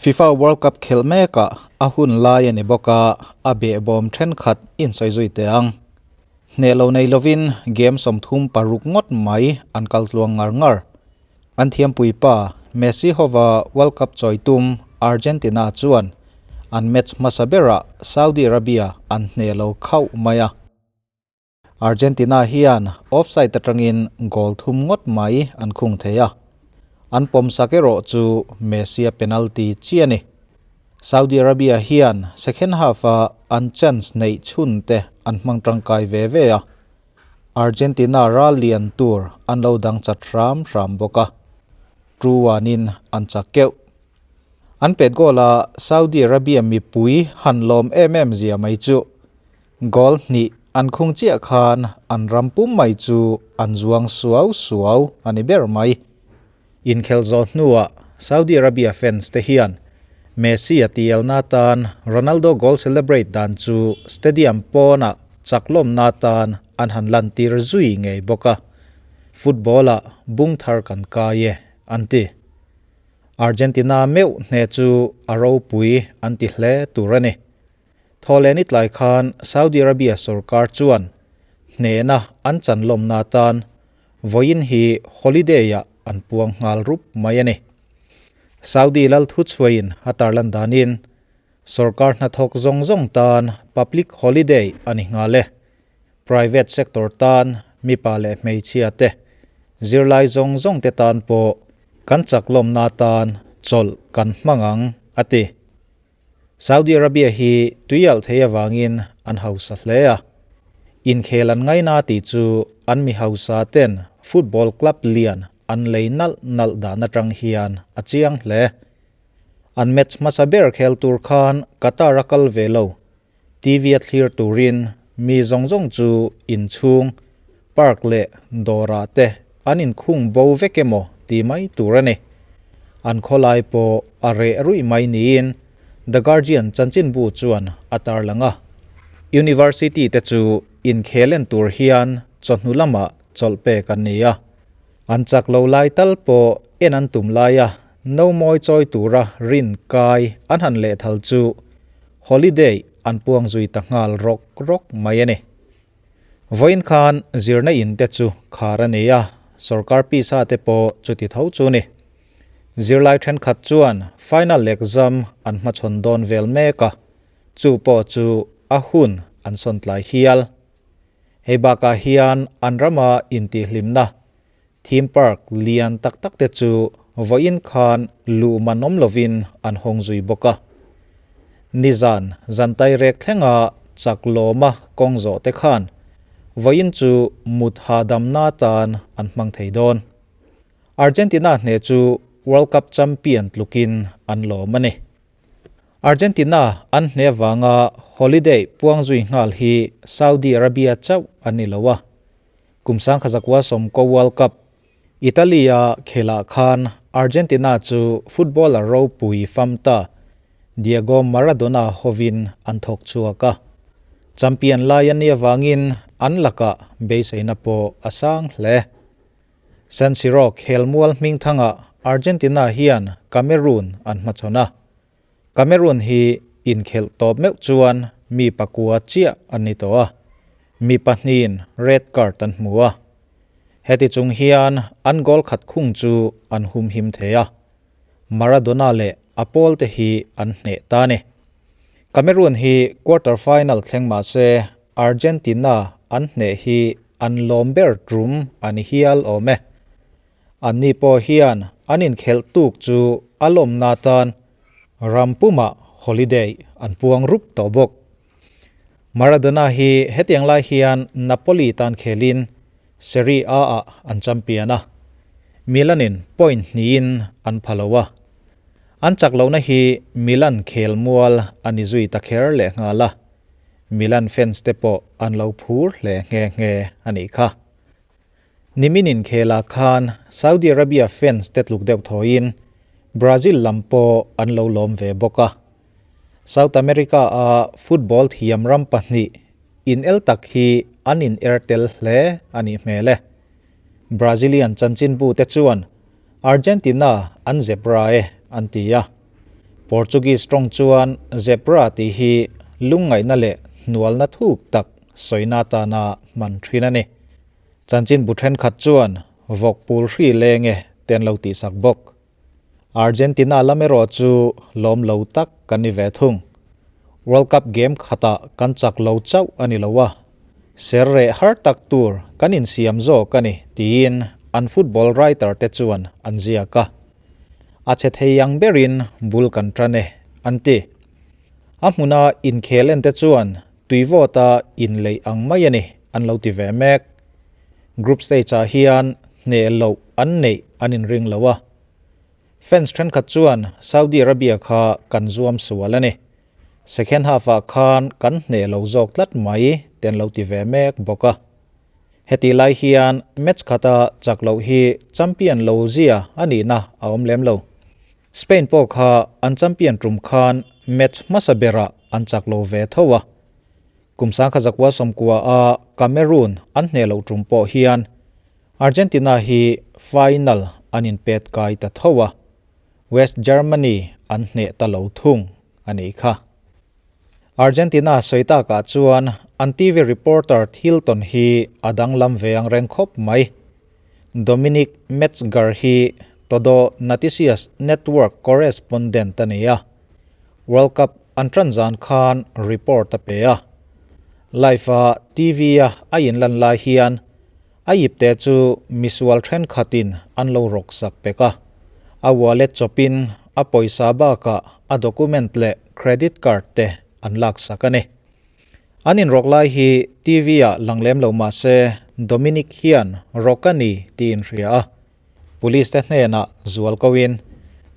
FIFA World Cup khelh mekah a hun lai a ni bawk a, a behbawm thenkhat insawi zui teh ang. Hneh lo nei lovin game 36 ngawt mai an kal tluang ngar ngar. An thiampui pa Messi hova World Cup chawi tum Argentina chuan an match hmasa berah Saudi Arabia an hneh lo khauh mai a. Argentina hian offside atangin goal thum ngawt mai an khung thei a, an pawmsak erawh chu Messi-a penalty chi a ni. Saudi Arabia hian second half-a an chance neih chhun te an hmang tangkai ve ve a, Argentina ral lian tur an lo dang chat hram hram bawk a, 2-1 in an chak keuh. An pet goal-a Saudi Arabia mipui han lawm em em zia mai chu Goal hnih an khung chiah khan an ram pum mai chu an zuang suau suau a ni ber mai. Inkhelh zawh hnuah Saudi Arabia fans te hian Messi a tielna atan Ronaldo goal celebrate dan chu stadium pawnah chaklawmna atan an han lantir zui ngei bawk a, Football-ah bung thar kan kai e, an ti. Argentina meuh hne chu a ropui an ti hle tur a ni. Thawhlehni tlai khan Saudi Arabia sorkar chuan hnehna an chan lawmna atan vawiin hi holiday-ah an puang nghal rup mai a ni. Saudi lal thuchhuaiin a tarlan danin sorkar hnathawk zawng zawng tan public holiday a ni nghal e. Private sector tan mipa leh hmeichhia te, zirlai zawng zawng te tan pawh kan chak lawmna atan chawlh kan hmang ang, a ti. Saudi Arabia hi tuialh thei avangin an hausa hle a, inkhel an ngaina tih chu an mi hausa ten football club lian an lei nalh nalh dan atang hian a chiang hle. An match hmasa ber khel tur khan Qatar a kal ve lo, TV a thlir turin mi zawng zawng chu inchhung, park leh dawrah te an inkhung bo vek emaw ti mai tur a ni. An khawlai pawh a reh ruih mai niin The Guardian chanchinbu chuan a tarlang a. University te chu inkhel en tur hian chawhnu lamah chawlh pek an ni a. An chak lo lai tal pawh en an tum laia no mawi chawi tura rin kai an han lehthal chu holiday an puang zui ta nghal rawk rawk mai a ni. Vawiin khan zirna in te chu khar a ni a, sorkar pisa te pawh chuti tho chu ni. Zirlai thenkhat chuan final exam an hmachhawn dawn vel mek a, chu pawh chu a hun an sawn tlai hial. Hei bakah hian an rama intihhlimna theme park lian tak tak te chu vawiin khan luh man awm lovin an hawng zui bawk a. Nizan zantai rek thlenga chak lawma kawng zawh te khan vawiin chu mut hahdamna atan an hmang thei dawn. Argentina hne chu World Cup champion tlukin an lawm a ni. Argentina an hne vanga holiday puang zui nghal hi Saudi Arabia chauh an ni lo a. Kum 1990 World Cup, Italy-a khelah khan Argentina chu footballer ropui fam ta Diego Maradona hovin an thawk chhuak a. Champion lai a nih avangin an lakah beiseina pawh a sang hle. San Siro khelmual hmingthangah Argentina hian Cameroon an hmachhawn a. Cameroon hi inkhelh tawp meuh chuan mi pakua chiah an ni tawh a, mi pahnihin red card an hmu a. Heti chung hian an goal khat khung chu an humhim thei a, Maradona leh a pawl te hi an hneh ta a ni. Cameroon hi quarter final thleng mah se Argentina an hneh hi an lawm ber tum a ni hial awm e. Anni pawh hian an inkhelh tuk chu a lawmna atan ram pumah holiday an puang rup tawh bawk. Maradona hi hetiang lai hian Napoli tan khelin Serie A ah an champion a, Milan-in point hnihin an pha lo a. An chak lohna hi Milan khel mual a ni zui ta kher lehnghal a, Milan fans te pawh an lo phur hle nghe nghe a nih kha. Nimin inkhelah khan Saudi Arabia fans te tluk deuh thawiin Brazil lam pawh an lo lawm ve bawk a. South America-a football thiam ram pahnih inel tak hi an in er tel hle a nih hmel e. Brazilian chanchinbu te chuan Argentina an zep ra e an ti a. Portuguese tawng chuan zebra tih hi lungngaihna leh hnualna thuk tak sawina atana hman thin a ni. Chanchin bu thenkhat chuan vawk pul hri leng e te an lo tihsak bawk. Argentina lam erawh chu lawm lo tak kan ni ve thung. World Cup game khatah kan chak lo chauh a ni lo a, ser reh har tak tur kan insiam zawk a ni tiin an football writer te chuan an ziak a. A che thei ang berin bul kan tan e, an ti. A hmuna inkhel en te chuan tuivawta inleih ang mai a ni an lo ti ve mek. Group stage ah hian hneh loh an neih an inring lo a. Fans thenkhat chuan Saudi Arabia kha kan zuam sual a ni. Second half ah khan kan hneh lo zawk tlat mai te an lo ti ve mek bawk a. Hetih lai hian match khata chak loh hi champion lo zia a nihna a awm lem lo. Spain pawh kha an champion tum khan match hmasa berah an chak lo ve tho a. Kum sangkha zakua sawmkua a Cameroon an hneh loh tum pawh hian Argentina hi final an inpet kai ta tho a, West Germany an hneh ta lo thung a nih kha. Argentina sawi takah chuan an TV reporter Hilton hi a danglam ve ang reng khawp mai. Dominic Metzger hi Todo Noticias Network correspondent a ni a. World Cup an tan zan khan report a pe a. Live-a TV-a a inlan lai hian a ipte chu misual thenkhatin an lo rawk sak pek a. A wallet chawpin a pawisa bakah a document leh credit card te an laksak a ni. An inrawk lai hi TV ah lang lem lo mah se Dominic hian rawk a ni tih in hria a. Police te hnenah zual ko in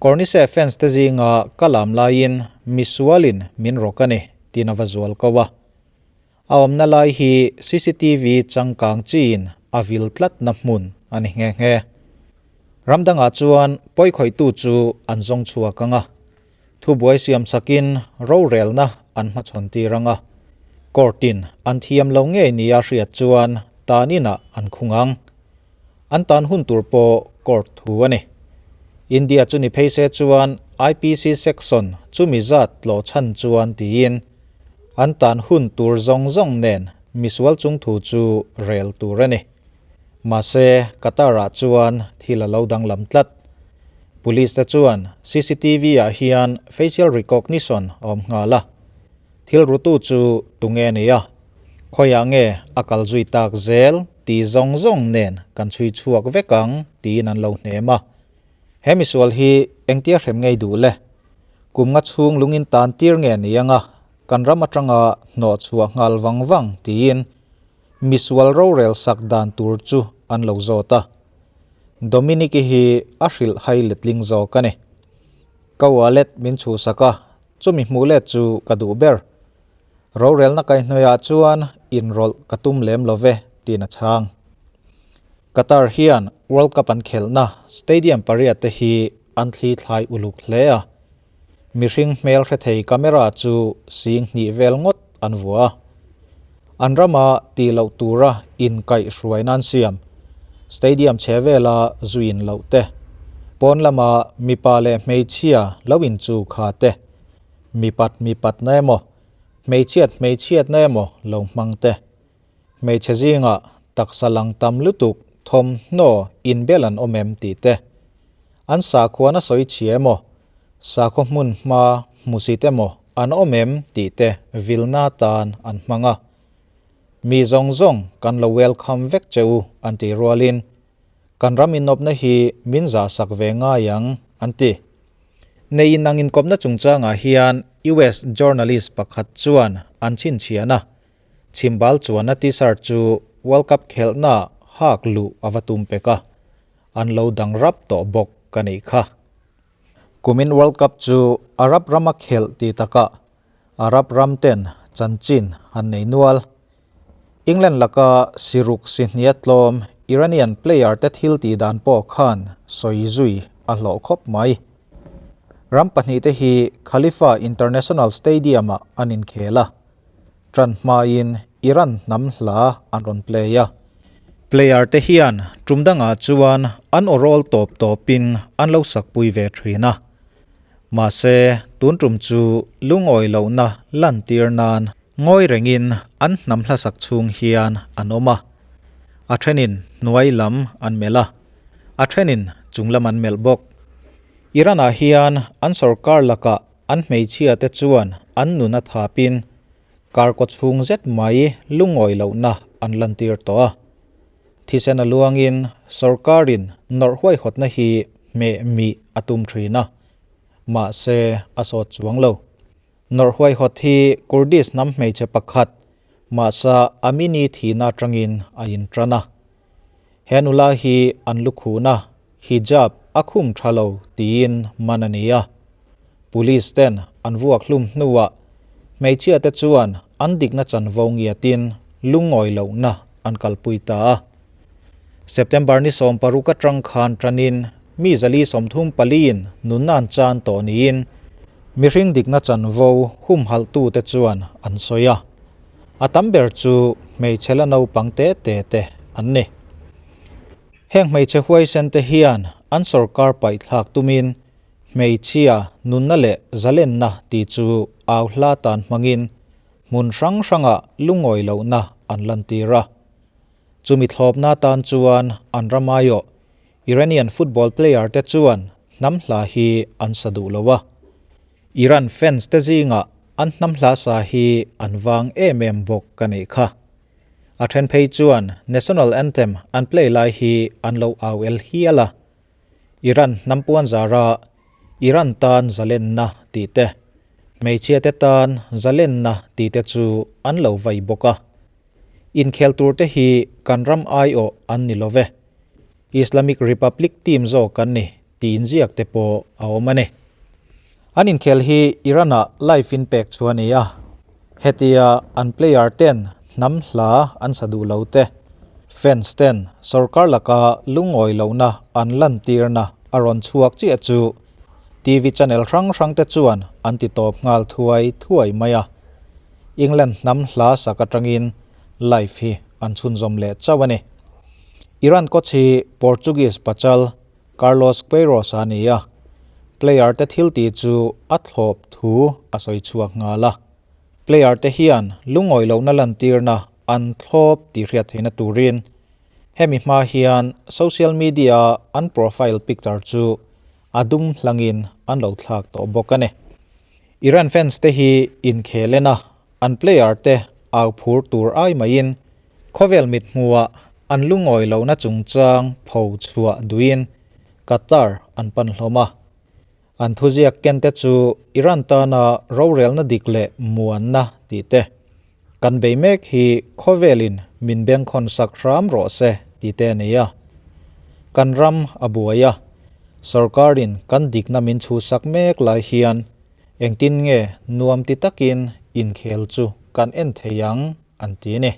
Corniche fans te zinga ka lam laiin misualin min rawk a ni tiin a va zual ko a. A awmna lai hi cctv changkang chiin a vil tlatna hmun a ni nghe nghe. Ram dangah chuan pawikhawihtu chu an zawng chhuak ang a. Thubuai siam sakin rorelna an hmachhawn tir ang a. Court-in an thiam lo ngei nia hriat chuan tan inah an khung ang. An tan hun tur pawh court thu a ni. India chu ni phei se chuan IPC section chumi zat tlawh chhan chuan tiin an tan hun tur zawng zawng nen misual chung thu chu rel tur a ni. Mahse, Qatar-ah chuan thil a lo danglam tlat. Police te chuan cctv ah hian facial recognition a awm nghal a. Thil rutu chu tunge ni a? Khawiah nge a kal zui tak zel tih zawng zawng nen kan chhui chhuak vek ang tiin an lo hnem a. He misual hi engtia hrem ngei duh le? Kum nga chhung lungin tan tir nge ni anga kan ram atanga hnawh chhuah nghal vang vang tiin Misual rorel sak dan tur chu an lo zawt a. Dominic-i hi a hrilh hai letling zawk a ni. Ka wallet min chhuhsak a, chumi hmuh let chu ka duh ber. Rorelna kaihhnawihah chuan inrawlh ka tum lem lo ve, tiin a chhang. Qatar hian World Cup an khelhna stadium pariat te hi an thli thlai uluk hle a. Mihring hmel hre thei camera chu sing hnih vel ngawt an vua a. An rama tih loh tura inkaih hruai nan siam stadium chhe vela zuin loh te, pawn lama mipa leh hmeichhia lo inchu kha te, mipat mipatna emaw, hmeichhiat hmeichhiatna emaw lo hmang te, hmeichhe zingah taksa lang tam lutuk thawmhnaw inbel an awm em tih te, an sakhuan a sawi chhia emaw, sakhaw hmun hma hmusit emaw an awm em tih te vilna tan an hmang a. Mi zawng zawng kan lo welcome vek che u an tih rualin, kan ram inawpna hi min zahsak ve ngai ang an ti. Nei inang inkawpna chungchangah hian US journalist pakhat chuan an chhinchhiahna Chhimbal chuan a t-shirt chu World Cup khelhnaah hak luh a va tum pek a, an lo dang rap tawh bawk ka nih kha. Kumin World Cup chu Arab rama khelh ti takah Arab ram ten chanchin an nei nual. England laka siruk sihnia tlawm Iranian player te thil tih dan pawh khan sawi zui a hlawh khawp mai. Ram pahnihte hi Khalifa International Stadium-ah an inkhel a. Ṭan hmain Iran hnam hla an rawn play a. Player te hian ṭum dangah chuan an aw rawl tawp tawpin an lo sakpui ve ṭhin a. Mahse, tun tum chu lungawi lohna lantir nan ngawi rengin an hnam hlasak chhung hian an awm a. A thenin hnuai lam an melh a, a thenin chung lam an melh bawk. Iran-ah hian an sorkar lakah an hmeichhia te chuan an nun a thapin kar kaw chhung zet mai lungawi lohna an lantir tawh a. Thisen a luangin sorkarin nawrh huaihawtna hi hmeh mih a tum thin a, mahse a sawt chuang lo. Nawrh huaihawt hi Kurdish hnam hmeichhe pakhat Mahsa Amini thihna atangin a intan a. He nula hi an lukhuna hijab a khum tha lo tiin man a ni a. Police ten an vuak hlum hnuah hmeichhia te chuan an dikna chanvo ngiatin lungawi lohna an kalpui ta a. September ni 16 atang khan tanin mi 134 in nunna an chan tawh niin mihring dikna chanvo humhalh tu te chuan an sawi a. A tam ber chu hmeichhe la naupang te te te an ni. Heng hmeichhe huaisen te hian an sorkar paih thlak tumin hmeichhia nunna leh zalenna tih chu au hla tan hmangin hmun hrang hranga lungawi lohna an lantir a. Chumi thlawpna tan chuan an ramaio Iranian football player te chuan hnam hla hi an sa duh lo a. Iran fans te zinga an hnam hla sa hi an vang em em bawk ka neih kha. A then phei chuan national anthem an play lai hi an lo au el hial a. Iran hnam puan zara Iran tan zalenna tih te, hmeichhia te tan zalenna tih te chu an lo vai bawk a. Inkhel tur te hi kan ram aiawh an ni lo ve. Islamic Republic team zawk kan ni tiin ziak te pawh a awm a ni. An inkhel hi Iran-ah live in pek chu a ni a. Hetia an player ten hnam hla an sa duh lo te, fans ten sorkar laka lungawi lohna an lantirna a rawn chhuak chiah chu TV channel hrang hrang te chuan an ti tawp nghal thuai thuai mai a. England hnam hla sak atangin live hi an chhunzawm leh chauh a ni. Iran coach hi Portuguese pachal Carlos Queiroz a ni a, player te thil tih chu a thlawp thu a sawi chhuak nghal a. Player te hian lungawi lohna lantirna an thlawp tih hriat theihna turin hemi hma hian social media an profile picture chu a dum hlangin an lo thlak tawh bawk a ni. Iran fans te hi inkhel en a, an player te au phur tur ai maiin khawvel mit hmuah an lungawi lohna chungchang pho chhuah duhin Qatar an pan hlawm a. An thuziak ken te chu Iran tana rorelna dik leh muanna tih te, kan bei mek hi khawvelin min bengkhawn sak hram rawh se tih te a ni a. Kan ram a buai a, sorkarin kan dikna min chhuhsak mek lai hian engtin nge nuam ti takin inkhel chu kan en thei ang an ti a ni.